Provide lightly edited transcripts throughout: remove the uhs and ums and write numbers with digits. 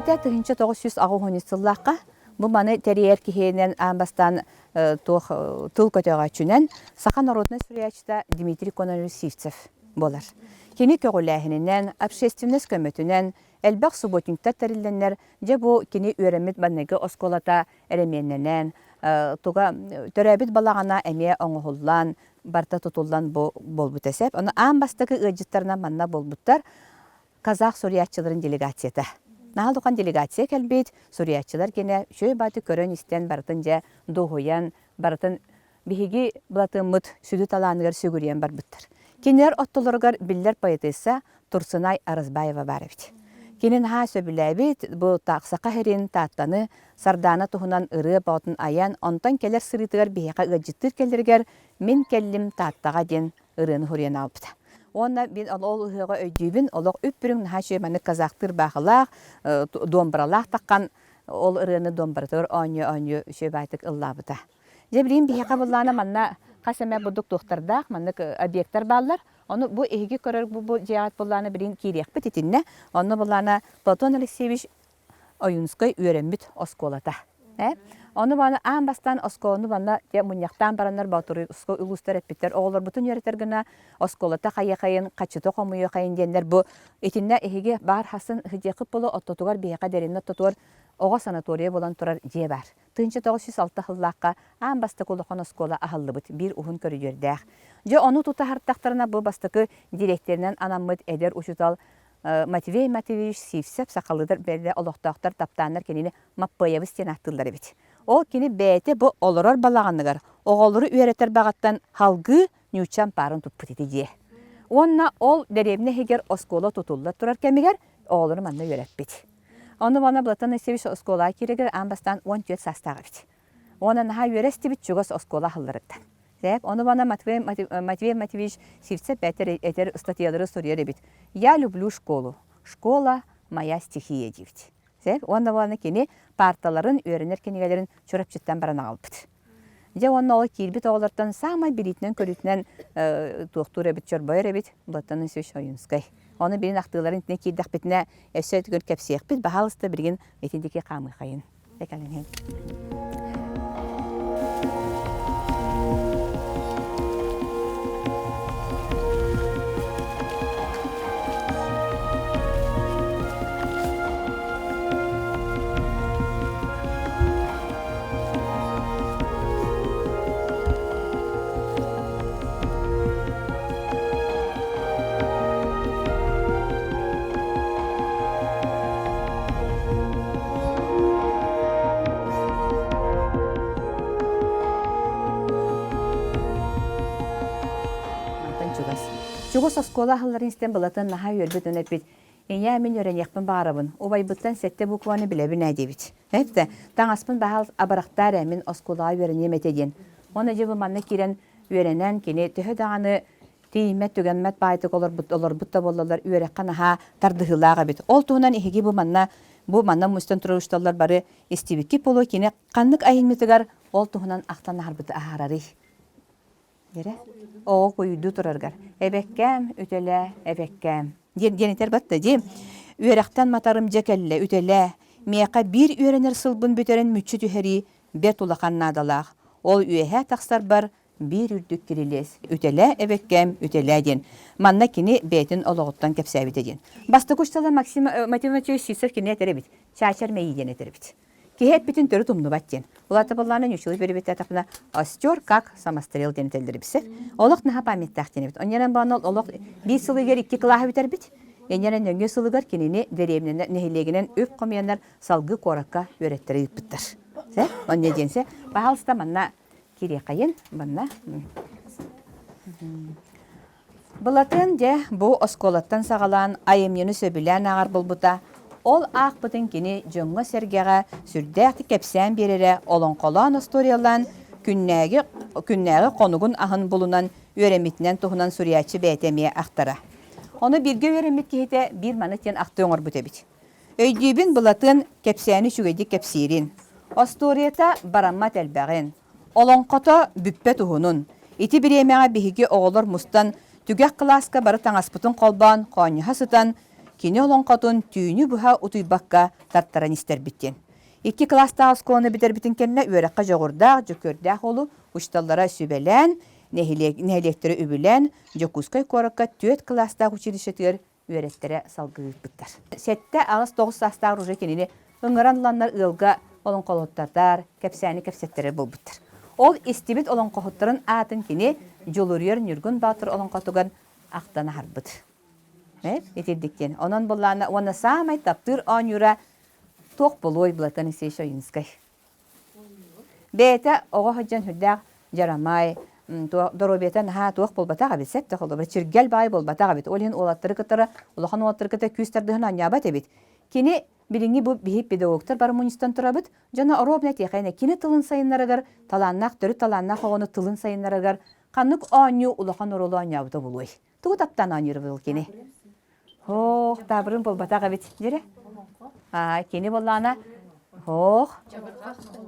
Тэриллибитэ 1983 сыллаахха. Бу маны тэрийэр киһинэн аан бастаан туох тыл көтөҕөөччүнэн саха народнай суруйааччыта Дмитрий Кононович Сивцев буолар. Кини көҕүлээһининэн, общественность көмөтүнэн элбэх субботниктар тэриллэннэр, дьэ бу кини үөрэммит маҥнайгы оскуолата эрэмиэннэнэн, туга төрөөбүт балаҕана эмиэ оҥоһуллан, барыта тутуллан бу буолбута сөп. Ону аан бастакы ыалдьыттарынан манна буолбуттар казах суруйааччыларын делегацията. Наһаа улахан делегация кэлбит, суруйааччылар гинэ үчүгэй бааты көрөн-истэн барытын дьэ дуоһуйан, барытын биһиги Былатыаммыт сүдү талааныгар сүгүрүйэн барбыттар. Кинилэр оттолоругар биллэр поэтесса Турсунай Арызбаева баар эбит. Кини наһаа сөбүлээбит бу Саха сирин, Тааттаны, Сардаана туһунан ырыа боотун айан, онтон кэлэр сырыытыгар биһиэхэ ыалдьыттыыр кэлэригэр «Мин кэллим Тааттаҕа» диэн ырыаны суруйан аҕалбыта. Уонна мин ол ыһыаҕы өйдүүбүн, олох үп-үрүҥ наһаа үчүгэй маннык казахтыыр баахылаах, домбралаах таххан ол ырыаны домбратыгар оонньуу-оонньуу үчүгэй баайтык ыллаабыта. Дьэ билигин биһиэхэ былаана манна хас эмэ бурдук туохтардаах маннык объектар бааллар. Ону бу эһиги көрөр бу, бу дьиэҕит былаана билигин киириэхпит итиннэ. Онно былаана Платон Алексеевич Ойуунускай үөрэммит оскуолата. Э? Ону баны аан бастаан оскуоланы манна дьэ мунньахтаан бараннар Боотурускай улуустар эппиттэр оҕолорбутун үөрэтэр гына оскуолата хайыахайын, хаччыта хомуйуохайын диэннэр бу итиннэ эһиги баар хасын сыдьыахыт буолу оттотугар биһиэхэ дэриннэ оттотугар оҕо санатория буолан турар дьиэ баар. 1906 сыллаахха аан бастакы улахан оскуола аһыллыбыт биир уһун көрүдүөрдээх. Дьэ ону тута хартахтарына бу бастакы дириэктэринэн анаммыт эдэр учуутал Матвей Матвеевич Сивцев сахалыыдар бэрдэ олохтоохтор таптааннар кинини Маппыайабыс диэн ааттыыллар эбит. Ол кини бэйэтэ бу олорор балаҕаныгар оҕолору үөрэтэр баҕаттан халгыы ньуучча ампаарын туппут ити дьиэ. Уонна ол дэриэбинэ иһигэр оскуола тутулла турар кэмигэр оҕолору манна үөрэппит. Ону уонна Платон Алексеевич оскуолаҕа киирэригэр аан бастаан 14 саастаах эбит. Уонна наһаа үөрэ истибит чугас оскуола аһылларыттан. Сээп, ону уонна Матвей, Матвей Матвеевич Сивцев этэр, этэр ыстатыйалары суруйар эбит. «Я люблю школу. Школа – моя стихия» диэбит. Сээп, уонна уонна кини парталарын, үөрэнэр кинигэлэрин Чурапчыттан баран аҕалбыт. Дьэ уонна ол киирбит оҕолортон саамай билиитинэн-көрүүтүнэн туохтуур эбит, чорбойор эбит Платон Алексеевич Ойуунскай. Ону билин ахтыыларын итинэ киирдэхпитинэ өссө өтүгэр кэпсиэхпит, баһаалыста билигин итинтики хаамыахайын. Кэлин Мантан чугас. Чугас оскуола аһылларын истэн Былатын наһаа үөрбүт уонна эппит Ийээ, мин үөрэниэхпин баҕарабын. Убайбыттан сэттэ букваны билэбин ээ диэбит. Эттэ, таҥаспын баһаал абырахтаар ээ, мин оскуолаҕа үөрэниэм этэ диэн. Уонна дьэ бу манна киирэн үөрэнэн, кини төһө даҕаны тиийиммэт-түгэммэт баайтык олорбут, олорбут да буоллаллар, үөрэххэ наһаа тардыһыылаах эбит. Ол туһунан эһиги бу манна бу манна мустан турар учууталлар бары истибиккит буолуо, кини ханнык айымньытыгар ол туһунан ахтан аһарбыты аһаарарый? Дэрэ оҕо куйуйдуу тураргар эбэккээм үтэлээ эбэккээм диэн диэн этэр батта дии үөрэхтэн матарым дьэ кэллэ үтэлээ миэхэ биир үөрэнэр сылбын бүтэрэн мүччү түһэрии бэрт улахан наадалаах ол үөһээ тахсарбар биир үрдүк кирилиэс үтэлээ эбэккээм үтэлээ диэн манна кини бэйэтин олоҕуттан кэпсээбитэ диэн бастакы учуутала Максим Матвеевич Сивцев кини этэр эбит чаачар мэйии диэн этэр эбит Киһи эппитин төрүт умнубат диэн. Улаата буоллаҕына ньучулуй бэрибиттэтэхпинэ остер как самострел диэн этэллэр бисер. Олох наһаа памяттаах диэн эбит. Онньанан баанал олох биир сылыгар икки кылааһы бүтэрбит. Энньэнэн нөҥүө сылыгар кинини дэриэбинэнэн нэһилиэгинэн үп хомуйаннар салгыы куоракка үөрэттэрэ ыыппыттар. Сэ, онньа диэн сэ. Пожалуйста, манна кириэхэйин, манна. Былатыан дьэ бу оскуолаттан саҕалаан айымньыны сөбүлээн ааҕар буолбута. Ол аахпытын кини дьоҥҥо-сэргэҕэ сүрдээхтик кэпсээн биэрэрэ, олоҥхолоон остуоруйалаан, күннээҕи, күннээҕи хонугун аһын булунан үөрэммитинэн туһунан суруйааччы бэйэтэ эмиэ ахтара. Ону бииргэ үөрэммит киһитэ биир маны диэн ахтыы оҥорбут эбит. Өйдүүбүн Былатыан кэпсээни үчүгэйдик кэпсиирин, остуоруйата бараммат элбэҕин, Олоҥхото бүппэт уһунун. Ити бириэмэҕэ биһиги оҕолор мустан, түгэх кылааска бары таҥаспытын холбоон хоонньоһо сытан, Кини олоҥхотун түүнү быһа утуйбакка тартаран истэрбит диэн. Икки кылаастаах оскуоланы бүтэрбитин кэннэ үөрэххэ дьоҕурдаах, дьөкүөрдээх уолу учууталлара сүбэлээн, нэһилиэктэри үбүлээн, Дьокуускай куоракка түөрт кылаастаах училищетыгар үөрэттэрэ салгыы ыыппыттар. Сэттэ, аҕыс, тоҕус саастаах уже кинини ыҥыран ыланнар ыалга олоҥхолоттардар, кэпсээни кэпсэттэрэр буолбуттар. Ол истибит олоҥхоһуттарын аатын кини Дьулуруйар Ньургун Баатыр олоҥхотугар ахтан аһарбыт. Итирдик диэн. Онон буллаана уонна саамай таптыыр оонньуура туох буолуой Платон Алексеевич Ойунскай. Бэйэтэ оҕо сылдьан сүрдээх дьарамай, доруобуйата наһаа туох буолбатах эбит, сөп да холобура чиргэл баай буолбатах эбит. Ол иһин уолаттары кытары, улахан уолаттары кытта күүс тардыһан оонньообот эбит. Кини билиҥҥи бу биһи педагогтар бары мунньустан турабыт, дьоно оруобуна этиэхэйинэ кини тылын сайыннарыгар, талааннаах төрүт талааннаах оҕону тылын сайыннарыгар ханнык оонньуу улахан оруолу оонньообута буолуой? Тугу таптаан оонньуур был кини? Һоох, таабырын буолбатах эбит, дьэрэ. Аа, кини буоллаҕына, һоох,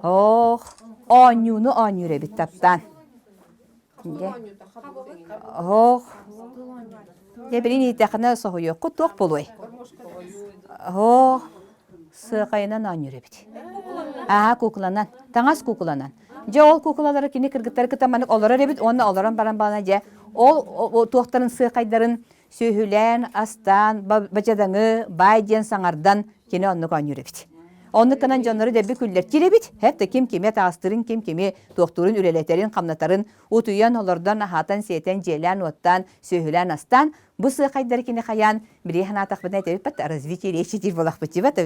һоох, оонньууну оонньуур эбит таптаан. Дьэ. Һоох. Дьэ, билин иитэххинэ соһуйуоххут туох буолуой? Һоох, сыахайынан оонньуур эбит. Аа, куукуланан, таҥас куукуланан. Дьэ, ол куукулалары кини кыргыттары кытта маннык олорор эбит уонна олорон баран баҕана дьэ, ол туохтарын сыахайдарын сүөһүлээн, астаан, бадьадаҥы, баай диэн саҥардан кини оннук оонньуур эбит. Оннук гынан дьоннору дэлби күллэртиир эбит. Хэт ким кими атаҕастыырын, ким кими туохтуурун, үлэлэтэрин, хамнатарын утуйан, олордон, аһаатан-сиэтэн, дьиэлээн-уоттаан, сүөһүлээн, астаан, бу сыахайдары кини хайаан били санаатахпытына этэбит бат развитие речи диир буолахпыт дибат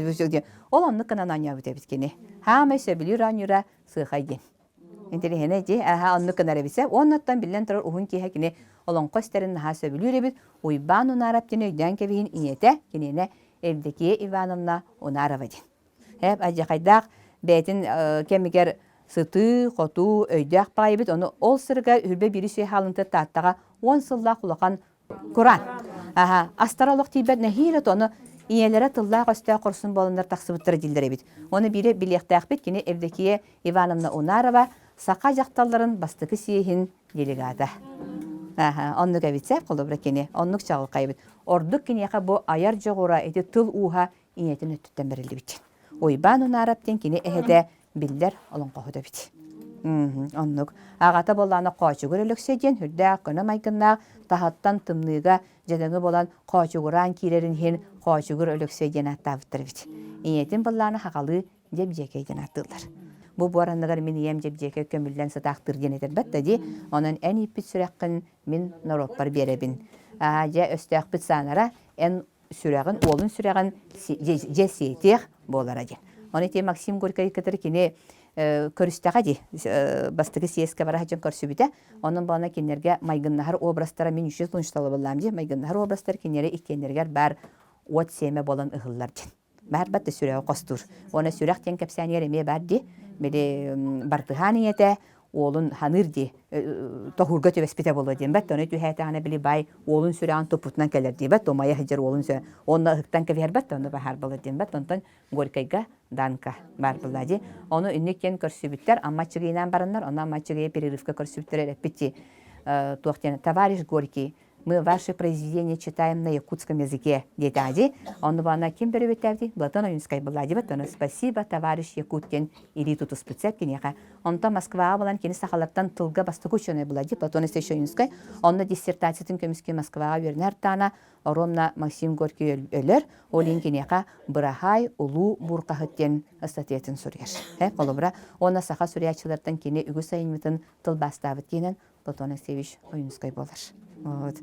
ол оннук гынан оонньообут эбит кини. Хаамай сөбүлүүр оонньуура сыахай диэн. Интэриэһинэй дии, аһа оннук гынар эбит сөп. Уоннаттан биллэн турар уһун киэһэ кини олоҥхо истэрин наһаа сөбүлүүр эбит. Уйбаан Унаарап диэн өйдөөн кэбиһин ийэтэ киниэнэ Евдокия Ивановна Унарова диэн. Эп алдьархайдаах бэйэтин кэмигэр сытыы-хотуу, өйдөөх баҕайы эбит. Ону ол сырыга үрбэ биири сүө хаалынтыр Тааттаҕа уон сыллаах улахан Кураан. Аха, астара олох тиийбэт нэһиилэ ону ийэлэрэ тыллаах-өстөөх хорсун буоланнар тахсыбыттара дииллэр эбит. Ону биирэ билиэхтээхпит кини Евдокия Ивановна Унарова саха дьахталларын бастакы съеһин делегата. Аха, оннук эбит сөп, холобура кини оннук чаҕылхай эбит. Ордук киниэхэ бу айар дьоҕура ити тыл ууһа ийэтин өттүттэн бэриллибит. Уйбаан Унаарап диэн кини эһэтэ биллэр олоҥхоһут эбит. Оннук. Аҕата буоллаҕына Хоочугур Өлөксөй диэн сүрдээх көнө майгыннаах, таһыттан тымныыга дьадаҥы буолан хоочугураан киирэрин иһин Хоочугур Өлөксөй диэн ааттаабыттар эбит. Ийэтин буоллаҕына хахалыы Дьэбдьиэкэй диэн ааттыыллар. Бу буор анныгар мин ийэм Дьэбдьиэкэй көмүллэн сытаахтыыр диэн этэрбэт да дии. Онон эн ииппит сүрэххин мин норуоппар биэрэбин. Аа, дьэ, өстөөхпүт саанара эн сүрэҕин, уолун сүрэҕин дьэ сиэтиэх буолара диэн. Ону ити Максим Горькай кытары кини көрүстэҕэ дии бастакы съезкэ бара сылдьан көрсүбүтэ. Онон буолана кинилэргэ майгыннаһар образтара мин үчүгэй тунчталабыллаам дии майгыннаһар образтар кинилэри иккиэннэригэр баар уот сиэмэ буолан ыһыллар диэн. Баарбат да сүрэҕи хостуур. Уонна сүрэх диэн кэпсээнигэр эмиэ баар дии. Били бартыһаан ийэтэ уолун ханыыр дии тоһуурга түбэспитэ буолуо диэн бэт ону түһээтэҕинэ били баай уолун сүрэҕин туппутунан кэлэр диэбэт умайа сылдьар уолун сүрэҕин уонна ыһыктан кэбиһэрбэт онно баһаар буолар диэн бэт онтон Горькайга Данка баар буолла дии ону инник диэн көрсүбүттэр Амма Аччыгыйынаан бараннар ону Амма Аччыгыйа перерывка көрсүбүттэр эппит дии туох диэн товарищ Горький Мы ваше произведение читаем на якутском языке, диэтэҕэ дии. Онно баана ким бөрөбүттээбитий? Платон Ойунскай была дибэт. Ону спасибо, товарищ Якут диэн илии тутуспут сөп киниэхэ. Онтон Москваҕа булан кини сахалартан тылга бастакы ученый была дии Платон Алексеевич Ойунскай. Онно диссертациятын көмүскүү Москваҕа үөрэнэ артаана Оромна Максим Горький өлөр. Ол иһин киниэхэ Быраһаай улуу буурхаһыт диэн статьятын суруйар. Холобура, уонна саха суруйааччылартан кини үгүс айымньытын тылбаастаабыт диэнэн Платон Алексеевич Ойуунускай буолар. Вот.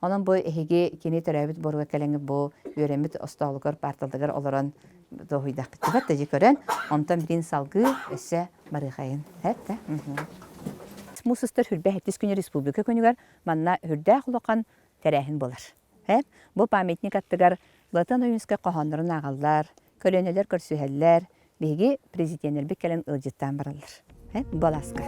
Онон бу эһиги кини төрөөбүт буоруга кэлэҥҥит бу үөрэммит остоолугар, паарталарыгар олорон дуоһуйдахпыт дии көрөн, онтон билин салгыы өссө барыахайын. Эттэ. Муус устар хүрбэ сэттис күнү республика күнүгэр манна үрдээх улахан тэрээһин буолар. Бу памятник аттыгар Платон Ойуунскай хоһооннорун ааҕаллар, көлүөнэлэр көрсүһэллэр, биһиги президеннэрбит кэлэн ыалдьыттаан бараллар. Баласка.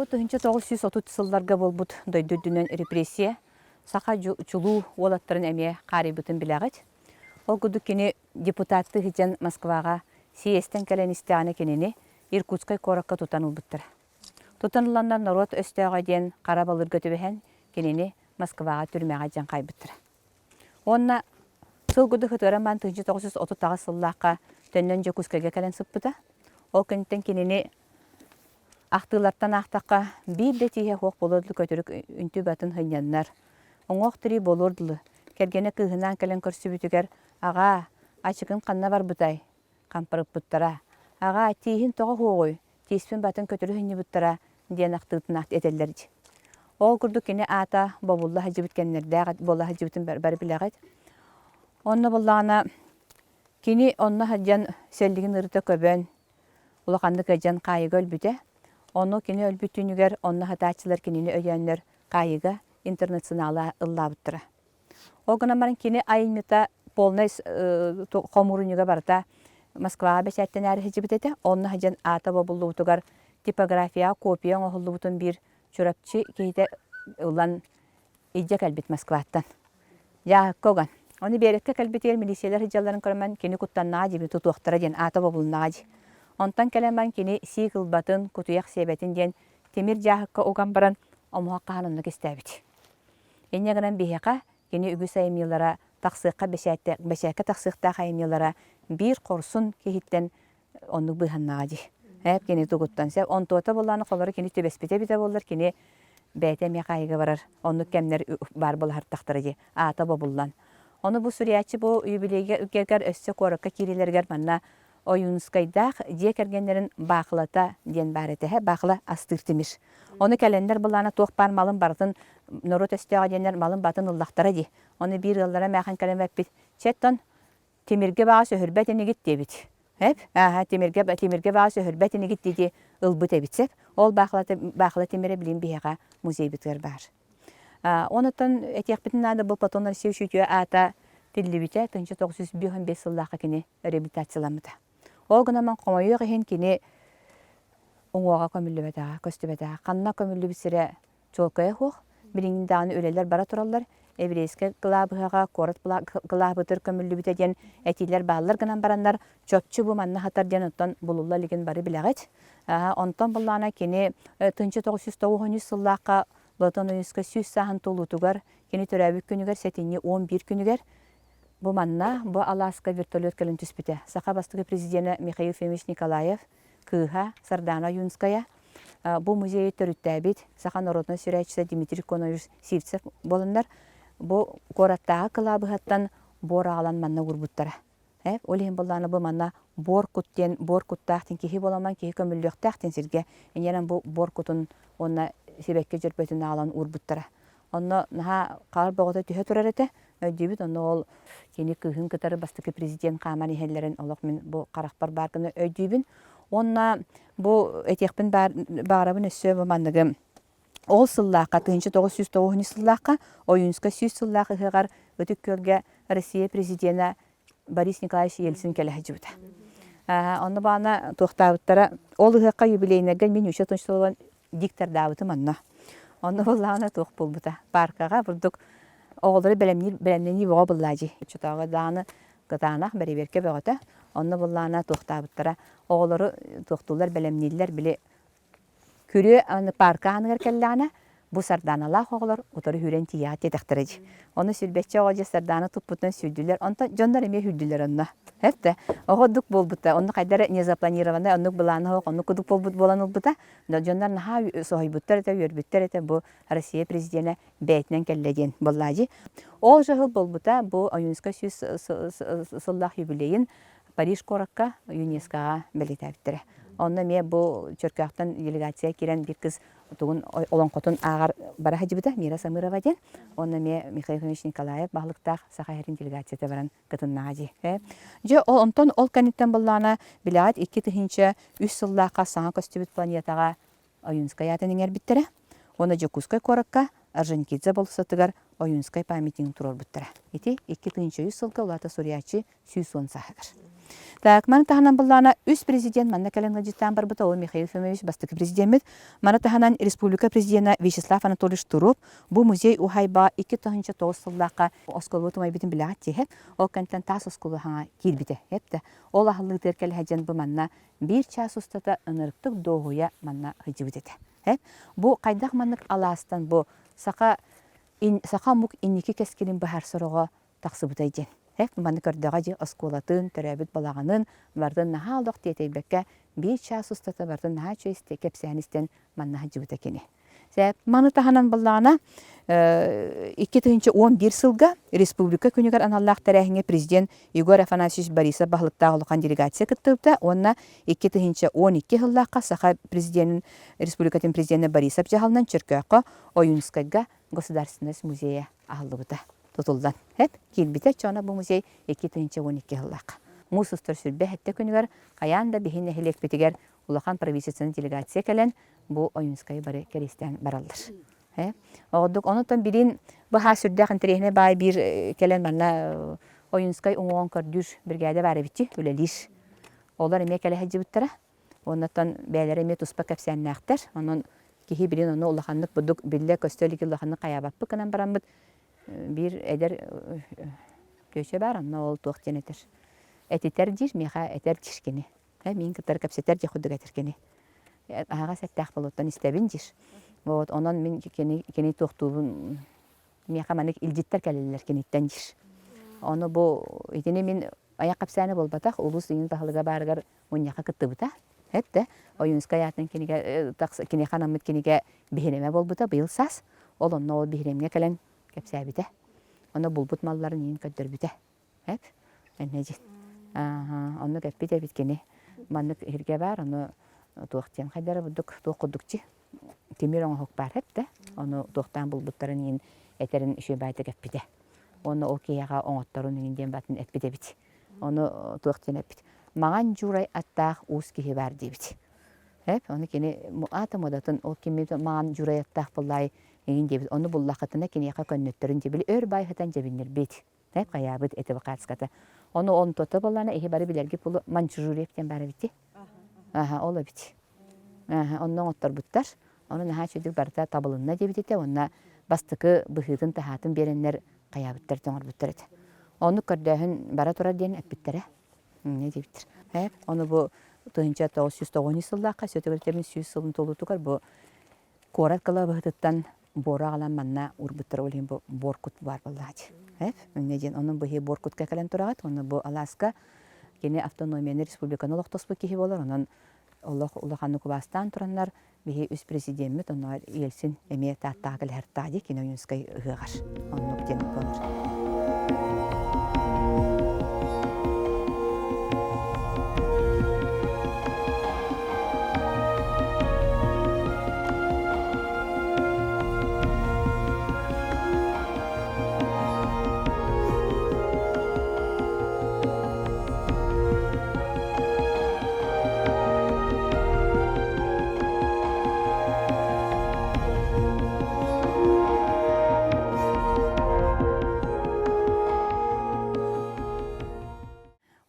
1930 сылларга буолбут дойду үрдүнэн репрессия саха чулуу уолаттарын эмиэ хаарыйбытын билэҕит. Ол курдук кини депутаттыы сылдьан Москваҕа съезтэн кэлэн истэҕинэ кинини Иркутскай куоракка тутан ылбыттара. Тутан ыланнар норуот өстөөҕө диэн хара балыырга түбэһэн кинини Москваҕа түрмэҕэ дьаҥ хайбыттара. Уонна сыл курдук ытыаран баран 1938 сыллаахха төннөн Дьокуускайга кэлэн сыппыта. Ол кэнниттэн кинини ахтыылартан аахтахха биир да тииһэ суох буолуор дылы көтүрүк үнтү батын сынньаннар. Уҥуох тирии буолуор дылы кэргэнэ кыыһынаан кэлэн көрсүбүтүгэр «Аҕаа, ачыкын ханна барбытай?» хампарыппыттара. «Аҕаа, тииһин тоҕо суоҕуй? Тииспин батын көтүрү сынньыбыттара» диэн ахтыытын этэллэр дии. Ол курдук кини аата бобулла сылдьыбыт кэмнэрдээх буола сылдьыбытын бары билэҕит. Онно буоллаҕына кини онно сылдьан сэллигин ырыта көбөн, улаханнык ыалдьан хаайыыга өлбүтэ. Ону кини өлбүт түүнүгэр онно сытааччылар кинини өйөөннөр хаайыыга интернационалы ыллаабыттара. Ол гынан баран кини айымньыта полнай хомуурунньуга барыта Москваҕа бэчээттэнээри сылдьыбыт этэ. Онно сылдьан аата бобуллубутугар типографияҕа копия оҥоһуллубутун биир Чурапчы киһитэ ылан илдьэ кэлбит Москваттан. Дьааһыкка уган. Ону биэрэккэ кэлбитигэр милициялар сылдьалларын көрөн кини куттаннаҕа дии тутуохтара диэн аата бобулуннаҕа дии. Онтон кэлэн баран кини сиик ылбатын, кутуйах сиэбэтин диэн тимир дьааһыкка уган баран омуһах хаһан оннук истээбит. Инньэ гынан биһиэхэ кини үгүс айымньылара тахсыахха бэчээттэ бэчээккэ тахсыахтаах айымньылара биир хорсун киһиттэн оннук быыһаннаҕа дии. Ээ кини тугуттан сөп. Онтуота буоллаҕына холоро кини түбэспитэ эбитэ буоллар кини бэйэтэ эмиэ хаайыыга барар оннук кэмнэр баар буолаһартахтара дии. Аата бобуллан. Ону бу суруйааччы бу юбилейга өссө куоракка киириилэригэр манна Ойуунускайдаах дьиэ кэргэннэрин баахылата диэн баар этэ, баахыла астыыр тимир. Ону кэлэннэр былаана туох баар малын барытын норуот өстөөҕө диэннэр малын батын ыллахтара дии. Ону биир ыаллара эмээхин кэлэн эппит, чэ тимиргэ баҕас өһүрбэт инигит диэбит. Эп, ааһа, тимиргэ, тимиргэ баҕас өһүрбэт инигит дии ылбыт эбит сөп. Ол баахылата, баахыла тимирэ билин биһиэхэ музейбытыгар баар. Онуттан этиэхпитин наада бу Платон Алексеевич үтүө аата тиллибитэ 1955 сыллаахха кини реабилитацияламмыта. Ол гынан хомойуох иһин кини уҥуоҕа көмүллүбэтэҕэ, көстүбэтэҕэ. Ханна көмүллүбүт сирэ чуолкайа суох. Билигин даҕаны үлэлэр бара тураллар. Еврейскэй кылаабыһаҕа куорат кылаабытыр көмүллүбүтэ диэн этиилэр бааллар гынан бараннар, чопчу бу манна сытар диэн оттон булулла илигин бары билэҕит. Онтон буллаҕына кини 1993 сыллаахха Платон Ойуунускай 100 сааһын туолуутугар кини төрөөбүт күнүгэр сэтинньи 11 күнүгэр Бу манна, бу алааска вертолет кэлэн түспүтэ. Саха бастакы президенэ Михаил Ефимович Николаев кыыһа Сардана Ойуунская бу музейы төрүттээбит саха норуотунай сүрээччитэ Дмитрий Конович Сивцев буоланнар бу куораттааҕы кылаабыһаттан буор аҕалан манна уурбуттара. Ол иһин буоллаҕына бу манна буор кут диэн буор куттаах диэн киһи буоламан киһи көмүллүөхтээх диэн сиргэ инньэнэн бу буор кутун уонна сибэкки дьөрбөтүн аҕалан уурбуттара. Онно наһаа хаар бөҕөтө түһэ турар этэ. Өйдүүбүт, онно ол кини кыыһын кытары бастакы президент хааман иһэллэрин олох мин бу харахпар баар гына өйдүүбүн. Уонна бу этиэхпин баарабын өссө бу манныгы ол сыллаахха 1909 сыллаахха Ойуунскай 100 сыллаах ыһыаҕар Ытык Күөлгэ Россия президенэ Борис Николаевич Ельцин кэлэ сылдьыбыта. Онно баана туохтаабыттара ол ыһыахха юбилейнайга мин үчэ тунчтолон диктордаабытым онно. Онно буоллаҕына туох буолбута. Паркаҕа бурдук оҕолору бэлэмниир бэлэмнэнии бөҕө буллаа дии. Оччотооҕу даҕаны кытаанах бэрэбиэркэ бөҕөтө. Онно буоллаҕына туохтаабыттара оҕолору туохтууллар бэлэмнииллэр били күрүө аны парка ааныгар кэллэҕинэ бу сардааналаах оҕолор утары сүүрэн тиийэҕит диэтэхтэрэ дии. Ону сүүрбэччэ оҕо дьэ сардаана туппутунан сүүрдүлэр. Онтон дьоннор эмиэ сүүрдүлэр онно. Эптэ оҕо дук буолбута. Онно хайдах эрэ незапланированный оннук былаана суох оннук кудук буолбут буолан ылбыта. Дьоннор наһаа соһуйбуттар этэ, үөрбүттэр этэ бу Россия президенэ бэйэтинэн кэллэ диэн буоллаа дии. Ол дьаһыл буолбута бу Ойуунскай 100 сыллаах юбилейын Париж куоракка ЮНЕСКОҕа бэлиэтээбиттэрэ. Онно эмиэ бу Чөркөөхтөн делегация киирэн биир кыз тугун олоҥхотун ааҕар бара сылдьыбыта Мира Самырова диэн. Онно эмиэ Михаил Ефимович Николаев баһылыктаах Саха сирин делегацията баран кытыннаҕа дии. Дьэ, онтон ол кэнниттэн буоллаҕына, билэҕит 2003 сыллаахха саҥа көстүбүт планетаҕа Ойуунскай аатын иҥэрбиттэрэ уонна Дьокуускай куоракка Орджоникидзе болуоссатыгар Ойуунскай памятнигын туруорбуттара. Ити 2003 сылга улаата суруйааччы 110 сааһыгар. Так, маны таһынан быллаана үс президент манна кэлэн ыалдьыттаан барбыта, ол Михаил Ефимович бастакы президеммит. Маны таһынан республика президена Вячеслав Анатольевич Штыров бу музей уһайба 2009 сыллаахха оскуола тумайбытын билэҕит тиһэ, ол кэнтэн таас оскуола хаҥа киирбитэ. Эптэ. Ол аһыллыытыгар кэлэһэ бу манна биир чаас устата ынырыктык дуоһуйа манна сылдьыбыт этэ. Бу хайдах маннык алаастан бу саха саха омук инники кэскилин быһаарсар оҕо тахсыбытай диэн. Манны көрдөҕө дии оскуолатын, төрөөбүт балаҕанын бардын наһаа олох тиэтэйбэккэ биир чаас устата бардын наһаа үчүгэй кэпсээн истэн манна сылдьыбыта кини. Маны таһынан буоллаҕына, 2011 сылга Республика күнүгэр аналлаах тэрээһиҥҥэ президент Егор Афанасьевич Борисов баһылыктаах улахан делегация кыттыбыта уонна 2012 сыллаахха Саха президенин Республикатын президенэ Борисов дьаһалынан Чөркөөххө Ойуунскайга Государственность музейа аһыллыбыта тутуллан киирбитэ чоно бу музей 2012 сыллаахха. Муус устар сүрбэ сэттэ күнүгэр хайаан да биһи нэһилиэкпитигэр улахан правительственнай делегация кэлэн бу Ойуунскайы бары кэриэстээн бараллар. Оҕодук онутан билин быһаа сүрдээх интэриэһинэй баай биир кэлэн манна Ойуунскай уҥуоҕун көрдүүр биригээдэ баар эбитчи үлэлиир. Олор эмиэ кэлэ сылдьыбыттара. Оннуттан бэйэлэрэ эмиэ туспа кэпсээннээхтэр. Онон киһи билин ону улаханнык бурдук биллэ-көстө илик улаханнык хайаабаппыт гынан бараммыт биир эдэр тётя баар, онно ол туох диэн этэр. Этитэр диир, миэхэ этэр диир кини. Миин кытары кэпсэтэр диэх курдук этэр кини. Аһаҕас эттээх болуоттан истэбин диир. Вот онон мин кини кини туохтуубун миэхэ маннык илдьиттэр кэлэллэр киниттэн диир. Ону бу итини мин айах кэпсээнэ буолбатах, улуус иҥин баһылыга баарыгар мунньахха кыттыбыта. Эттэ, Ойуунскай аатын кинигэ киниэхэ анаммыт кинигэ биһирэмэ буолбута быйыл саас. Ол онно ол биһирэмҥэ кэлэн кэпсээбитэ. Ону булбут малларын иин көрдөрбүтэ. Эп, энне дьин. Оннук эппит эбит кини. Маннык иһиргэ баар, ону туох диэн хайдара бурдук туох курдукчи тимир оҥоһук баар эптэ. Ону туохтаан булбуттарын иин этэрин үчүгэй эппитэ. Уонна ол киһиэхэ оҥотторун иин диэн батын эппит эбит. Ону туох диэн эппит. Маҥан Дьуурай аттаах уус киһи баар диэбит. Эп, ону кини аата модатын ол кими маҥан Дьуурай аттаах буллаай иҥин диэбит. Ону буллаххытына киниэхэ көннөттөрүн дьэбили өр баайһытан дьэбиннирбит. Эп, хайаабыт этибакатската. Ону онтото боллана иһи бары билэрги пулу Манчжурьев диэн баар эбити. Аха, ол эбит. Аха, онно оҥотторбуттар. Ону наһаа үчүгдүк барыта табылынна диэбит этэ уонна бастакы быһыытын-таһаатын биэрэннэр хайаабыттар оҥорбуттар этэ. Оннук көрдөөһүн бара турар диэн эппиттэрэ. Инньэ диэбиттэр. Ээ, ону бу 1990 сыллаахха сөтөгөлтөмүн сүүс сылын туолуутугар бу куорат кылабыһытыттан буора аҕалан манна уурбуттар ол иһин бу буоркут баар буоллаачы. Ээ, инньэ диэн онон быһыы буоркутка кэлэн тураҕыт уонна бу алааска кини автономияны республиканы олохтоспут киһи буолар онон олох улаханнык убаастаан тураннар биһи үс президеммит онно Ельцин эмиэ Тааттаҕа кэлэһэртаа дии кини Ойуунскай ыһыаҕар оннук диэн буолар.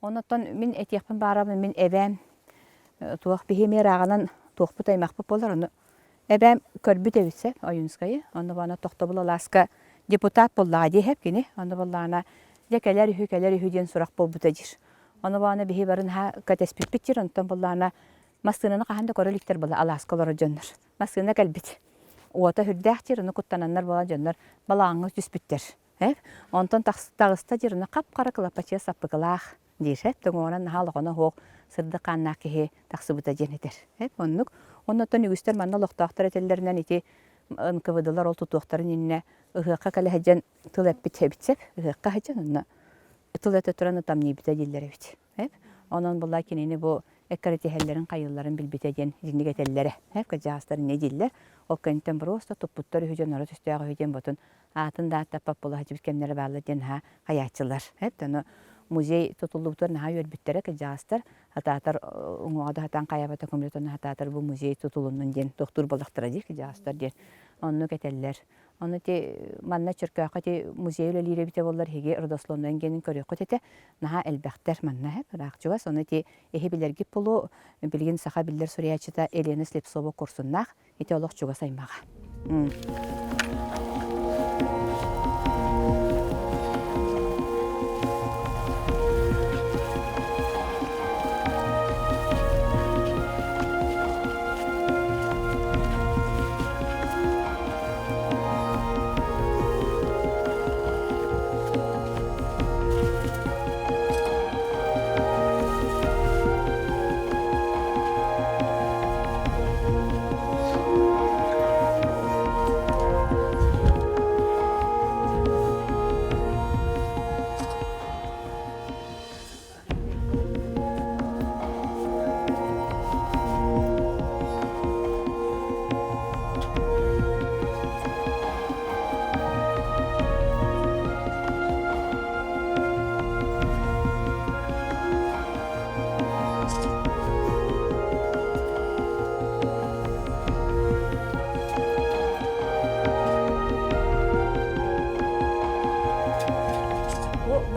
Оннуттан мин этиэхпин баарабын мин эбээм туох биһи эмиэ ырааҕынан туохпут аймахпыт буолар ону эбээм көрбүт эбит сөп Ойуунскайы онно баана тохтобул алааска депутат буоллаҕа дии иһэп кини онно буоллаҕына дьэ кэлэр үһү кэлэр үһү диэн сурах буолбута диир ону баана биһи бары наһаа кэтэспиппит диир онтон буоллаҕына Массыынаны хаһан да көрө иликтэр буолла алааска олорор дьоннор. Массыына кэлбит. Уота сүрдээх диир, ону куттананнар буолан дьоннор балаҕаҥҥа түспүттэр. Онтон таҕыста диир, ону хап-хара кылапачыйа саппыкылаах диир. Тоҥуонан наһаа олохоно суох сырдык хааннаах киһи тахсыбыта диэн этэр. Оннук. Оннуттан үгүстэр манна олохтоохтор этэллэринэн ити НКВД-лар ол тутуохтарын иннинэ ыһыахха кэлэ сылдьан тыл эппит эбит сөп. Ыһыахха сылдьан онно тыл этэ туран ытамньыйбыта дииллэр эбит. Онон була кинини бу эккирэтиһэллэрин хайыылларын билбитэ диэн итинник этэллэрэ. Кырдьаҕастар инньэ дииллэр. Ол кэнниттэн боруоста туппуттар үһү дьонноро төстөөх үһү диэн ботун аатын да ааттаппат буола сылдьыбыт кэмнэрэ бааллар диэн наһаа хайааччылар. Ону музей тутуллубутугар наһаа үөрбүттэрэ кырдьаҕастар. Хатаатар уҥуоҕа да сатаан хайаабата көмөлөтөн хатаатар бу музей тутулуннун диэн туохтуур буоллахтара дии кырдьаҕастар диэн. Оннук этэллэр. Ону ити манна Чөркөөххө ити музей үлэлиир эбитэ буоллар эһиги родословнайын генин көрүөххүт этэ. Наһаа элбэхтэр манна эһэ ыраах чугас. Ону ити эһи билэргит буолуо билигин саха биллэр суруйааччыта Елена Слепцова курсуннаах ити олох чугас аймаҕа.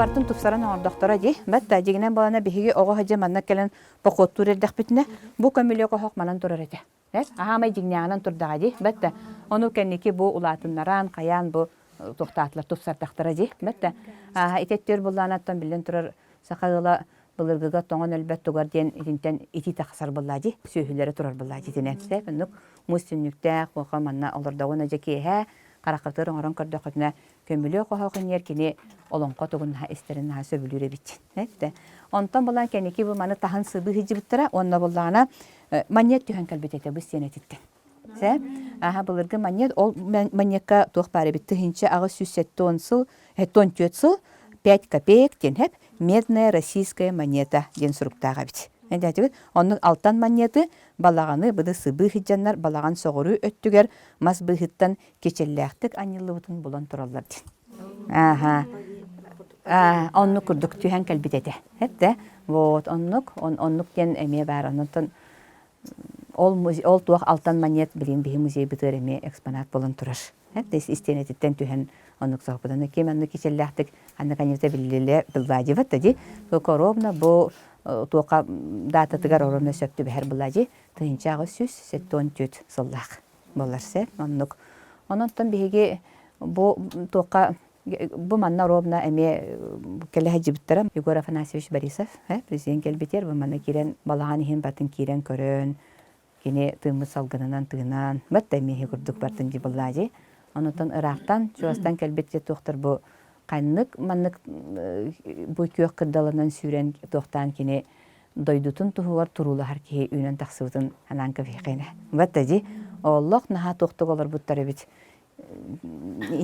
Бартын тупсаран оҥордохторо дии. Бат дьиҥинэн буолана биһиги оҕо сылдьан манна кэлэн походтуур эрдэхпитинэ, бу көмүлүөк оһох манан турар этэ. Аһаамай дьиҥнээҕинэн турдаҕа дии. Бэтте ону кэнники бу улаатыннаран, хайаан бу туохтаатылар тупсардахтара дии. Бэтте ити өттүөр буллаанаттан биллэн турар саха ыала былыргыга тоҥон өлбөт тугар диэн итинтэн итии тахсар буллаа дии. Сүөһүлэрэ турар буллаа дии итинэн. Оннук муус түннүктээх, буоха манна олордоҕуна дьэ киэһэ хараххытыгар оҥорон көрдөххүтүнэ көмүлүөк оһох иниэр кини олоҥхо тугун наһаа истэрин наһаа сөбүлүүр эбит. Эттэ. Онтон булан кэнники бу маны таһын сыбыы сылдьыбыттара уонна буллаҕына манньыат түһэн кэлбит этэ бу сиэнэтиттэн. Сэ? Аха былыргы манньыат ол манньыакка туох баар эбит 1870 сыл 74 сыл 5 копеек диэн хэп медная российская монета диэн суруктаах эбит. Эдэтибит оннук алтан манньыаты балаҕаны быды сыбыы сылдьаннар балаҕан соҕуруу өттүгэр мас быыһыттан кичэллээхтик анньыллыбытын булан тураллар диэн. Ааха. Оннук курдук түһэн кэлбит этэ. Эттэ. Вот оннук, оннук диэн эмиэ баар. Онтон ол ол туох алтан монет билин биһи музейбытыгар эмиэ экспонат буолан турар. Эттэ истиэнэтиттэн түһэн оннук соһуппутан ким оннук кичэллээхтик анна биллиле былладьыбат да ди. Только ровно бу туоха дататыгар ровно сөп түбэһэр былладьи 1874 сыллаах. буолар сөп оннук. Онон биһиги бу туохха бу манна ровно эмиэ кэлэ сылдьыбыттара Егор Афанасьевич Борисов президент кэлбитигэр бу манна киирэн балаҕан иһин батын киирэн көрөн кини тыыммыт салгынынан тыынан бат да эмиэ курдук бартын дьыбыллаадьи онутан ыраахтан чугастан кэлбит туохтар бу ханнык маннык бу күөх кырдалынан сүүрэн туохтаан кини дойдутун туһугар туруулаһар киһи үүнэн тахсыбытын анаан кэбиһиэххинэ. Бат дии олох наһаа туохтук олорбуттар эбит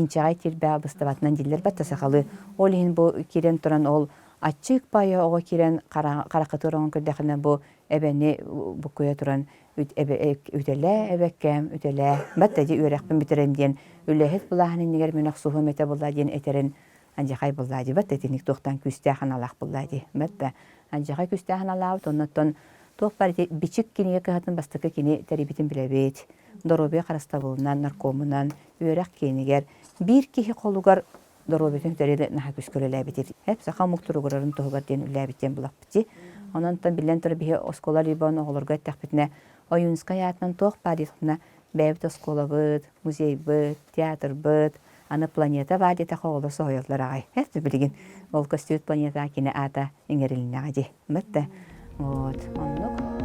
инчэҕэй тирбэҕэ быстыбатынан дииллэр батта сахалыы. Ол иһин бу киирэн туран ол аччык паайа оҕо киирэн хараххытыгар оҥон көрдөхүнэ бу эбэни буккуйа туран үтэлээ эбэккээм үтэлээ батта дии үөрэхпин бүтэрэн диэн үлэһит былааһын иннигэр мин охсуһуом этэ буолла диэн этэрин Андьахай буллаа дии бат итинник туохтан күүстээх аналаах буллаа дии бат да Андьахай күүстээх аналаабыт оннуттан туох бар ити бичик кинигэ кыһатын бастакы кини тэрийбитин билэбит доруобуйа харыстабылынан наркомунан үөрэх киинигэр биир киһи холугар доруобуйатын үтэрили наһаа күүскэ үлэлээбит эп саха омук туругурарын туһугар диэн үлэлээбит диэн булаппыт дии онон биллэн турар биһи оскуола либон оҕолорго эттэхпитинэ Ойуунскай аатынан туох баар диэтэхпинэ бэйэбит оскуолабыт музейбыт театрбыт Аны планета баар диэтэххэ оҕолор соһуйаллар аҕай. Эр билигин ол көстүбүт планета кини аата иҥэрилиннэҕэ дии. Бытта. Вот. Оннук.